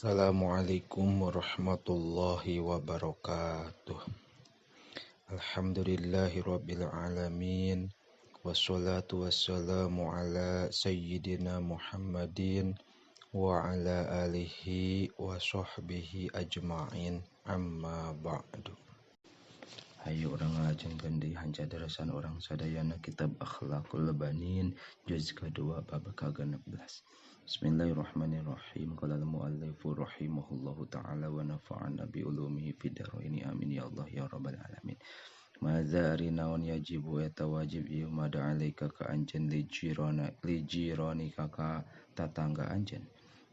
Assalamualaikum warahmatullahi wabarakatuh. Alhamdulillahirabbil alamin. Wassalatu wassalamu ala sayyidina Muhammadin wa ala alihi wa sahbihi ajma'in. Amma ba'du. Hayu urang ngalajengkeun deui hanca darasan urang sadayana kitab Akhlaqul Banin juz kadua bab ka-16. Bismillahirrahmanirrahim. Qala al-muallifu rahimahullahu ta'ala wa nafa'ana bi ulumihi fid dharaini amin ya Allah ya rabbal alamin. Madza ari naon yajibu eta wajib ieu mada alaika ka anjeun li jirona li jironika ka tatangga anjeun.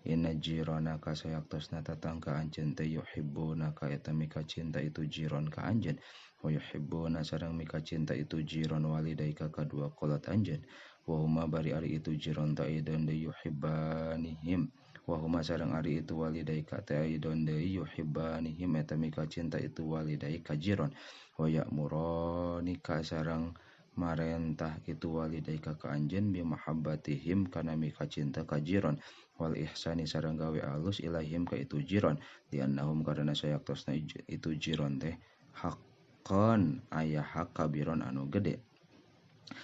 Inna jirona ka sayaktosna tatangga anjeun teh yuhibbuna ka eta mika cinta itu jiron ka anjeun. Wa yuhibbuna sareng mika cinta itu jiron walidaika kadua kolot anjeun. Wa huma bari ari itu jiron ta aidon deui yuhibbanihim. Wa huma sareng ari itu walidaika ta aidon deui yuhibbanihim eta mika cinta itu walidaika jiron. Wa ya'muranika sareng marentah itu walidaika ka anjeun bi mahabbatihim kana mika cinta ka jiron. Wal ihsani sareng gawe alus ilaihim ka itu jiron. Liannahum karena sayaktosna itu jiron teh haqqan aya hak kabiron anu gede.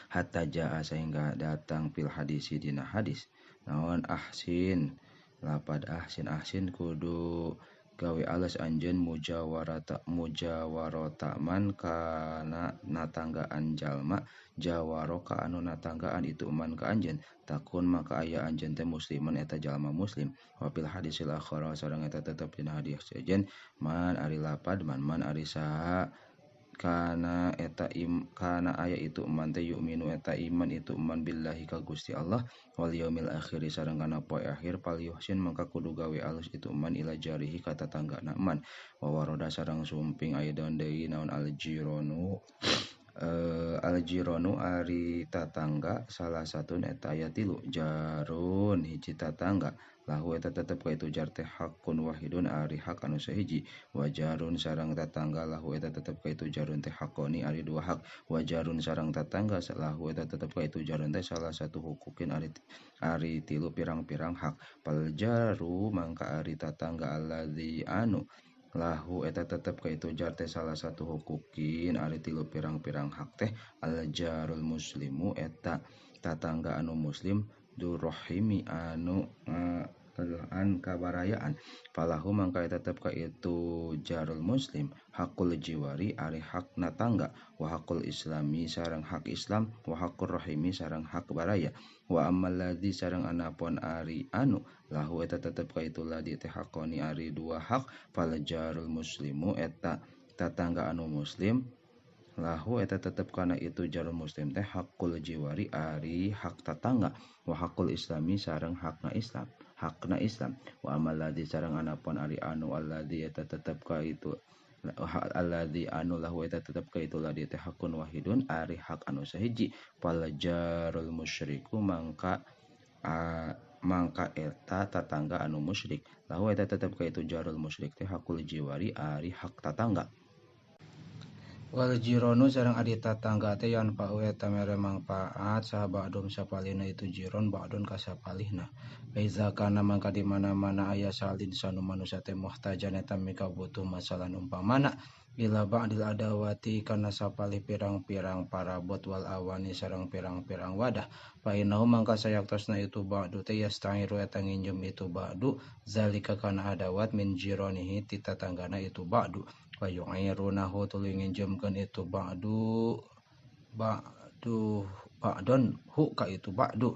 Hatta jaa sehingga datang fil hadisi dina hadis naon ahsin lapad ahsin ahsin kudu gawe alus anjeun mujawarata mujawarata man kana natanggaan jalma jawaroka anu natanggaan itu man ka anjeun takun maka aya anjeun teh musliman eta jalma muslim. Wa fil hadisil akhara sareng eta tetep dina hadis sejen man ari lapad man man ari saha kana eta im kana aya itu man teh yu'minu eta iman itu man billahi ka Gusti Allah wal yaumil akhir sareng kana poe akhir pal yuhsin mangka kudu gawe alus itu man ila jarihi ka tatanggana man. Wa waroda sareng sumping aya daun deui naon aljironu aljironu ari tatangga salah satu eta aya tilu jarun hiji tatangga lahu eta tetep ka itu jar teh hakun wahidun ari hak anu sahiji. Wajarun sareng tatangga lahu eta tetep ka itu jarun teh hakoni ari dua hak. Wajarun sareng tatangga lahu eta tetep ka itu jarun teh salah satu hukukin ari ari tilu pirang-pirang hak. Pal jaru mangka ari tatangga alladzi anu lahu eta tetep ka itu jar teh salah satu hukukin ari tilu pirang-pirang hak teh al jarul muslimu eta tatangga anu muslim durrahimi anu an kabarayaan. Falahu mangka eta tetep ka itu jarul muslim hakul jiwari ari hak natangga wa hakul islami sareng hak Islam wa hakur rahimi sareng hak baraya. Wa ammal ladzi sareng anapun ari anu lahu eta tetep ka itu ladzi teh hakoni ari dua hak fal jarul muslimu eta tatangga anu muslim lahu eta tetep kana itu jarul muslim teh hakul jiwari ari hak tatangga wa hakul islami sareng hakna Islam hakna Islam. Wa amal ladzi sareng anapun ari anu alladzi eta tetep ka itu alladzi anu lahu eta tetep ka itu ladzi teh hakun wahidun ari hak anu sahiji. Fal jarul musyriku mangka mangka eta tatangga anu musyrik lahu eta tetep ka itu jarul musyrik teh hakul jiwari ari hak tatangga. Wal jironu sareng ari tatangga teh yanfa'u eta mere mangfaat saha ba'dum sapalihna itu jiron ba'dun ka sapalihna. Fa kana mangka di mana-mana aya salin sanu manusia teh muhtajan eta mika butuh masalan umpamana ila ba'dil adawati kana sapalih pirang-pirang parabot wal awani sareng pirang-pirang wadah. Fa innahu mangka sayaktosna itu ba'du teh yasta'iru eta nginjem itu ba'du zalika kana adawat min jironihi ti tatanggana itu ba'du. Wa yu'irunahu tuluy nginjemkeun itu ba'du ba'du ba'don hu ka itu ba'du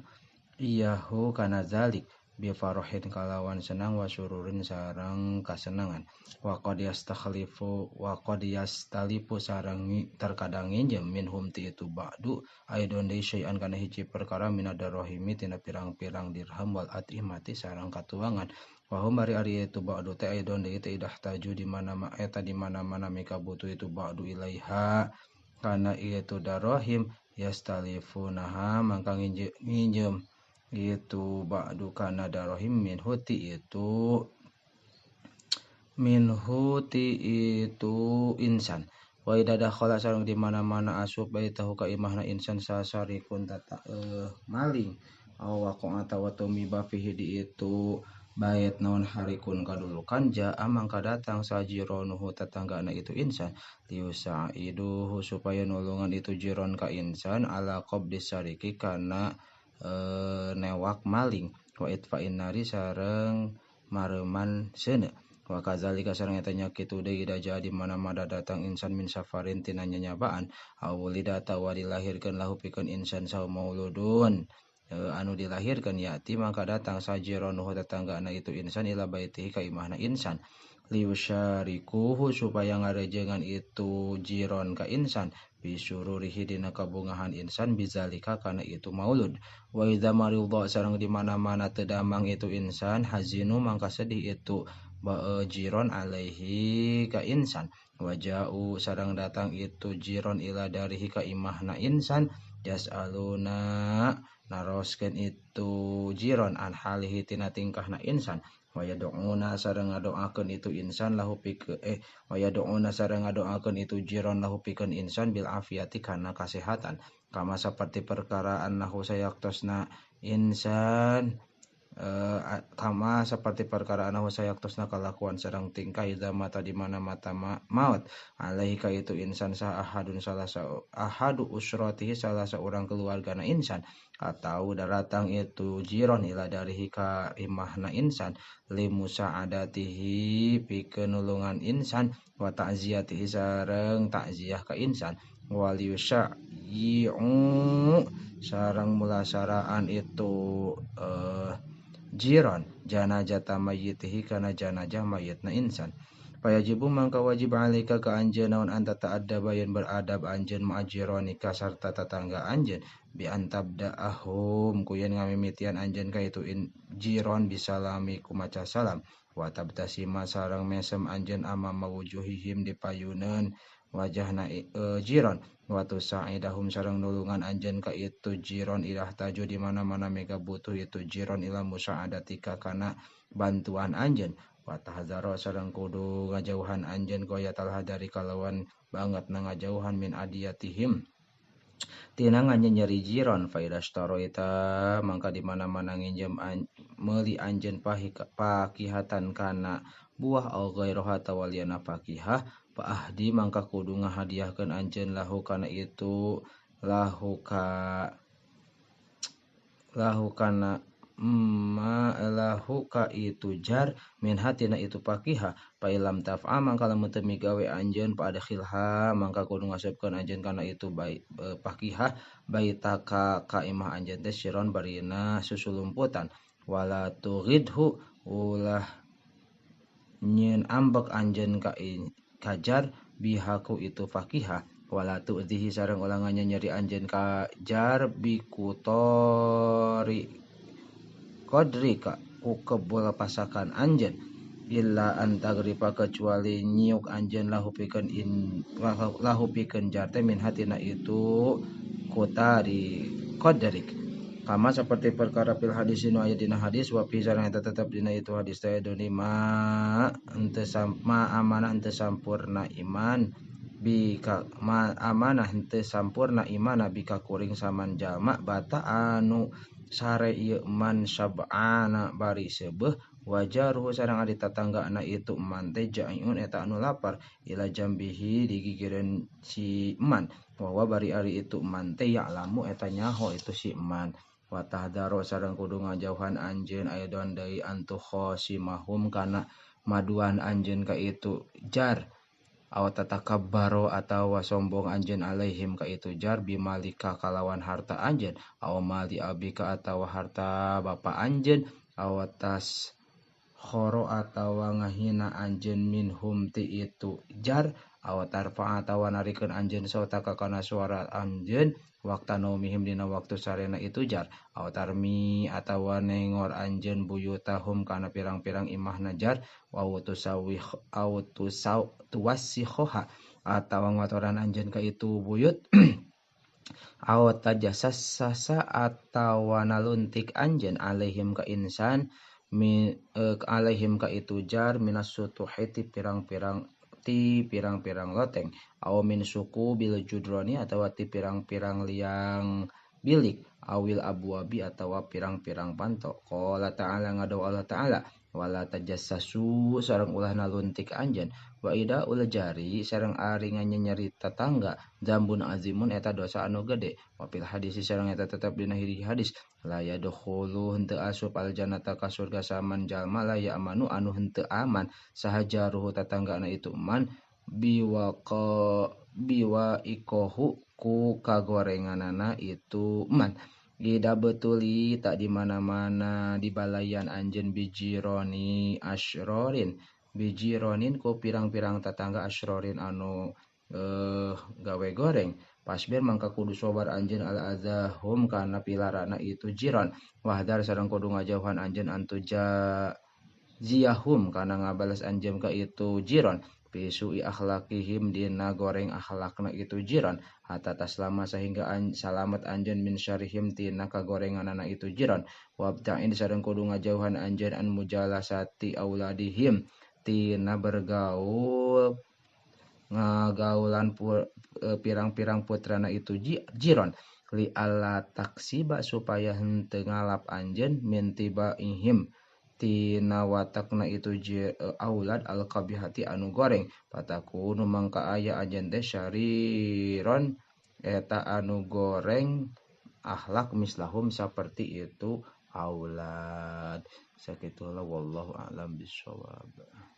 iyahu kana zalik bi farahin kalawan senang wa sururin sareng kasenangan. Wa qad yastakhlifu wa qad yastalifu sareng terkadang nginjem minhum ti itu ba'du aidon deui syai'an kana hiji perkara minadarrahimi tina pirang-pirang dirham wal atimati sareng katuangan. Wa hum ari ari itu ba'du teh aidon deui teh idah taju di mana eta di mana-mana mika butuh itu ba'du ilaiha kana itu darahim yastalifunaha mangka nginjem itu ba'du kana darahim min huti itu insan. Wa idza dakhala sareng di mana-mana asup baitahu ka imahna insan sasarikun tata maling aw waqa'a wa tumiba fihi di itu bait naon harikun kadulukan jaa mangka datang sajironuhu tetanggana itu insan liusaiduhu supaya nulungan itu jiron ka insan ala qabdis sariki kana newak maling wa itfa'in nari sareng mareman seuneu wa kadzalika sareng eta nya kitu deui ida jadi mana-mana datang insan min safarin tina nyanyabaan awulida atawa dilahirkeun lahu pikeun insan saha mauludun anu dilahirkeun yati maka datang sajironuhu tetanggana itu insan ila baitihi ka imahna insan liusyarikuhu supaya ngarejengan itu jiron ka insan bisururihi dina kabungahan insan bizalika kana itu maulud wa idza maridha sareng di mana-mana teu damang itu insan hazinu mangka sedih itu jiron alaihi ka insan waja'u sareng datang itu jiron ila darihi ka imahna insan yasaluna naroskeun itu jiron an halihi tina tingkahna insan wa yad'una sareng ngadoakeun itu insan lahu pikeun wa yad'una sareng ngadoakeun itu jiron lahu pikeun insan bil afiati kana kasehatan kama saperti perkara annahu sayaktosna insan kama seperti perkara anahu sayaktosna kalakuan sareng tingkah idza mata di mana mata maut alaihi ka itu insan sa ahadun salah sa ahadu usratihi salah seorang keluargana insan atau daratang itu jiron ila darihi ka imahna insan li musaadatihi pikeun nulungan insan wa ta'ziyatihi sareng ta'ziyah ka insan wal yusya'i'u sareng mulasaraan itu jiron janazah mayyitihi kana janazah mayitna insan fayajibu mangka wajib alaika ka anjeun naon anta ta'addaba yen beradab anjeun ma'ajironika sarta tetangga anjeun bi antabda'ahum ku yen ngamimitian anjeun ka itu jiron bisalami ku maca salam wa tabtasima sareng mesem anjeun amama wujuhihim di payuneun wajahna jiron wa tusaidahum sareng nulungan anjeun ka itu jiron ilah taju di mana-mana mega butuh itu jiron ila musaadatika kana bantuan anjeun wa tahzaro sareng kudu ngajauhan anjeun goyatal hadari kalawan banget na ngajauhan min adiyatihim tina nyeri jiron faidastaraita mangka di mana-mana nginjem meuli anjeun pakihatan kana buah au ghairoha tawaliyana fakihah paahdi mangka kudu ngahadiahkeun anjeun lahu kana itu lahu kana ma lahu ka itu jar min hatina itu pakihah pa ilam taf'a mangka lamun teu migawe anjeun pa adkhilha mangka kudu ngasupkeun anjeun kana itu pakihah baitaka ka imah anjeun teh siron barina susulumputan wala tughidhu ulah nyeun ambek anjeun ka kajar bihaku itu fakihah wala tu'dzihi sareng ulah nyeri anjeun kajar bikutori qadrika ku kebul pasakan anjeun illa antagripa kecuali nyiuk anjeun lahu pikeun lahu pikeun jar teh min hatina itu kutari qadrik kama seperti perkara fil hadis nu aya dina hadis wa fi sareng eta tetep dina itu hadis teh doni ma henteu ma amanah henteu sampurna iman bi ka ma amanah henteu sampurna imana bi ka kuring saman jalma bata anu sare ieu man sab'ana bari seubeuh wajaruhu sareng ari tatanggana itu man teh jaiun eta anu lapar ila jambihi digigireun si man wa bari ari itu man teh ya'lamu eta nyaho itu si man wa tahdaro sareng kudu ngajauhan anjeun aidon deui antu khosimahum kana maduan anjeun ka itu jar aw tatakabbaro atawa sombong anjeun alaihim ka itu jar bimalika kalawan harta anjeun aw mali abika atawa harta bapa anjeun aw tas khoro atawa ngahina anjeun minhum ti itu jar aw tarfa atawa narikeun anjeun sautaka kana suara anjeun wakta naumihim dina waktu sarena itu jar aw tarmi atawa nengor anjeun buyutahum kana pirang-pirang imahna jar wa tusawih aw tuwassihoha atawa ngotoran anjeun ka itu buyut aw tajassasa atawa naluntik anjeun alaihim ka insan alaihim ka itu jar minas sutuhi ti pirang-pirang ti pirang-pirang loteng aw min suku bil judroni atawa ti pirang-pirang liang bilik awil abwabi atawa pirang-pirang panto. Qala ta'ala ngadaw Allah ta'ala wala tajassasu sareng ulah naluntik anjeun wa ida ul jari sareng ari nganyeri tetangga zambun azimun eta dosa anu gede. Wa fil hadis sareng eta tetep dina hiji hadis la yadkhulu henteu asup al jannata ka surga saman jalma la ya'manu anu henteu aman saha jaruhu tatanggana itu man biwaqa biwa ikohu ku kagorenganana itu man. Ida betuli tak di mana-mana di balayan anjeun bijironi asrorin bijironin ku pirang-pirang tetangga asrorin anu gawe goreng pasbir mangka kudu sobar anjeun al azahum kana pilarana itu jiron wahdar sareng kudu ngajauhan anjeun antuja ziyahum kana ngabales anjeun ka itu jiron pisui akhlaqihim dina goreng akhlakna itu jiron hatta taslama sehingga salamat anjeun min syarihim tina kagorenganana itu jiron wabta'in sareng kudu ngajauhan anjeun an mujalasati auladihim tina bergaul ngagaulan pirang-pirang putrana itu jiron li alla taksiba supaya henteu ngalap anjeun min tibaihim tina watakna itu aulad al-qabihati anu goreng patakunu mangka aya anjeun teh syariron eta anu goreng akhlak mislahum saperti itu aulad. Sakitulah wallahu a'lam bissawab.